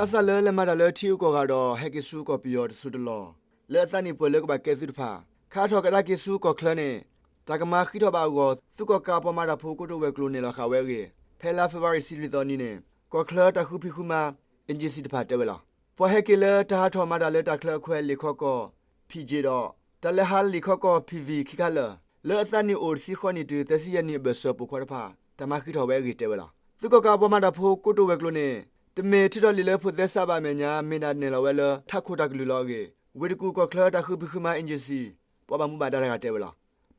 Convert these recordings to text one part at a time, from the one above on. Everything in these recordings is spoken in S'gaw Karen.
ဘၣ်ဆၣ်လၢလဲၤမၤတၢ်လၢထံဂုၤကီၢ်ဂၤဒီး ဟဲက့ၤဆူကီၢ်ပယီၤတစိၤတလီၢ် လၢအသးနံၣ်ပှဲၤလၢကဘၣ်ကဲသုးတဖၣ် ခါထီၣ်ကဒါက့ၤဆူကီၢ်ချၢန့ၣ် တၢ်ကမၤဃံးထီၣ်ဘၣ်အဂီၢ် သုးကီၣ်ကးပှၤမၤတၢ်ဖိကိတိာ်ဝဲၤကျိၤန့ၣ်လီၤဃာ်ဝဲအဂ့ၢ် ဖဲလါဖ့ၤဘြူၤအါရံၤ တဆံလွံၢ်သီနံၤန့ၣ် ကီၢ်ချၢတၢ်ဃုဖံးဃုမၤ agency တဖၣ်တဲဝဲလီၤ. ပှၤဟဲက့ၤလၢတၢ်ဟးထီၣ်မၤတၢ်လၢတၢ်ချၢအခွဲး လံာ်ခီကီၢ် ဖံးကၠ့ၣ် ဒီး တၢ်လဲၤဟးလံာ်ခီကီၢ် ဖံးဝံၣ် ခံခါလၢာ် လၢအသးနံၣ်အိၣ်တဆံဃိးနံၣ်တုၤ သၢဆံယဲၢ်နံၣ်အဘၢၣ်စၢၤပိာ်ခွါတဖၣ် တၢ်မၤဃံးထီၣ်ဝဲအဂ့ၢ်တဲဝဲလီၤ. သုးကီၣ်ကးပှၤမၤတၢ်ဖိကိတိာ်ဝဲၤကျိၤန့ၣ် တမ့ၢ်ထုးထီၣ်လံာ်လၢဖိးသဲစးဘၣ်အမဲာ်ညါ မ့ၢ်ဒၣ်နဲၣ်လီၤဝဲလၢ ထးခိၣ်တၢ်ကလုၢ်လီၤအဂ့ၢ် ဝ့ၢ်တကူၣ်ကီၢ်ချၢတၢ်ဃုဖံးဃုမၤ agency ပှၤဘၣ်မူဘၣ်ဒါတဂၤတဲဝဲလီၤ.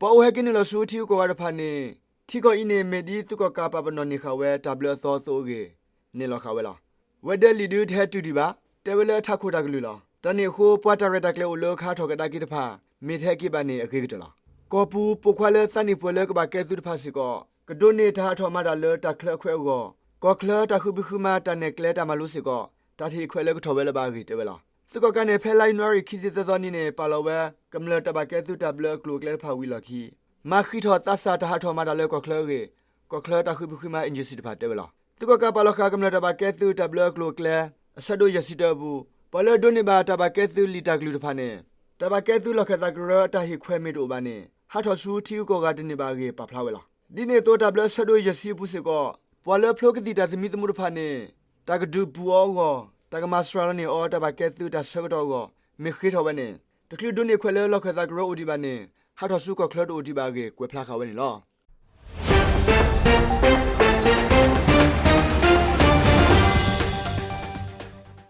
ပှၤအိၣ်ဟဲက့ၤနုာ်လီၤဆူထံဂုၤကီၢ်ဂၤတဖၣ်န့ၣ် ထံကီၢ်အံၤန့ၣ် မ့ၢ်ဒ်သုးကီၣ်ကးပာ်ပနီၣ်န့ၢ်ဃာ်ဝဲတၢ်ဘျၢအသီအသိးအဂ့ၢ် နဲၣ်လီၤဃာ်ဝဲလီၤ. ဝဲၤဒၢးလံာ်ဒုးတဟဲတုၤဒံးဘၣ် တဲဝဲလၢထးခိၣ်တၢ်ကလုၢ်လီၤ. တၢ်န့ၣ်အဃိ ပှၤတၢ်ရဲၣ်တၢ်ကျဲၤအိၣ်လၢကဟးထီၣ်ကဒါက့ၤတဖၣ် မ့ၢ်တဟဲက့ၤဘၣ်န့ၣ် အဂ့ၤကတၢၢ်လီၤ. ကီၢ်ပူၤပိာ်ခွါလၢသးနံၣ်ပှဲၤလၢကဘၣ်ကဲသုးတဖၣ်စ့ၢ်ကီး ကဒိးန့ၢ်တၢ်ဟးထီၣ်မၤတၢ်လၢတၢ်ချၢအခွဲးအဂီၢ် ကီၢ်ချၢတၢ်ဃုဖံးဃုမၤတၢ်နဲၣ်ကျဲတၢ်မၤလိစ့ၢ်ကီး တၢ်တဟ့ၣ်ခွဲးလၢကထီၣ်ဝဲလၢၤဘၣ်အဂ့ၢ်တဲဝဲလီၤ. သုးကီၣ်ကးန့ၣ် ဖဲလါယနူၤအါရံၤ ခံဆံသၢသီနံၤန့ၣ် ပာ်လီၤဝဲ ကမျၢၢ်တၢ်ဘၣ်ကဲသုးတၢ်ဘျၢအကျိၤအကျဲတဖၣ်ဝံၤအလီၢ်ခံ မၤဃံးထီၣ်သးစၢ်တၢ်ဟးထီၣ်မၤတၢ်လၢကီၢ်ချၢအဂ့ၢ် ကီၢ်ချၢတၢ်ဃုဖံးဃုမၤ agency တဖၣ်တဲဝဲလီၤ. သုးကီၣ်ကးပာ်လီၤဃာ်ကမျၢၢ်တၢ်ဘၣ်ကဲသုးတၢ်ဘျၢအကျိၤအကျဲ အဆၢဒိၣ်ယဲၢ်ဆံတၢအပူၤ ပှၤလၢအဒိးန့ၢ်ဘၣ်တၢ်ဘၣ်ကဲသုးလံာ်တၢ်ကလုၢ်တဖၣ်န့ၣ် တၢ်ဘၣ်ကဲသုးလီၢ်ခၢၣ်သးကရၢအတၢ်ဟ့ၣ်ခွဲးမ့ၢ်တအိၣ်ဘၣ်န့ၣ် ဟးထီၣ်ဆူထံဂုၤကီၢ်ဂၤတန့ၢ်ဘၣ်အဂ့ၢ်ပာ်ဖျါဝဲလီၤ. ဒ်န့ၣ်အသိးတၢ်ဘျၢအဆၢဒိၣ်ယဲၢ်ဆံအပူၤစ့ၢ်ကီး ပှၤလၢဖျိကသံၣ်တၢ်သမံသမိးတဖၣ်န့ၣ် တၢ်ကဒုးပူၤအီၤအဂီၢ် တၢ်ကမၤစှၤလီၤန့ၢ်အီၤတၢ်ဘၣ်ကဲသုးတၢ်ဆၢကတီၢ်အဂီၢ် မ့ၢ်ဃ့ထီၣ်ဝဲန့ၣ် တချုးဒိးန့ၢ်ခွဲးလၢလီၢ်ခၢၣ်သးကရၢအိၣ်ဒံးဘၣ်န့ၣ် ဟးထီၣ်ဆူကီၢ်ချၢတအိၣ်ဒံးဘၣ်အဂ့ၢ် ကွဲးဖျါဃာ်ဝဲန့ၣ်လီၤ.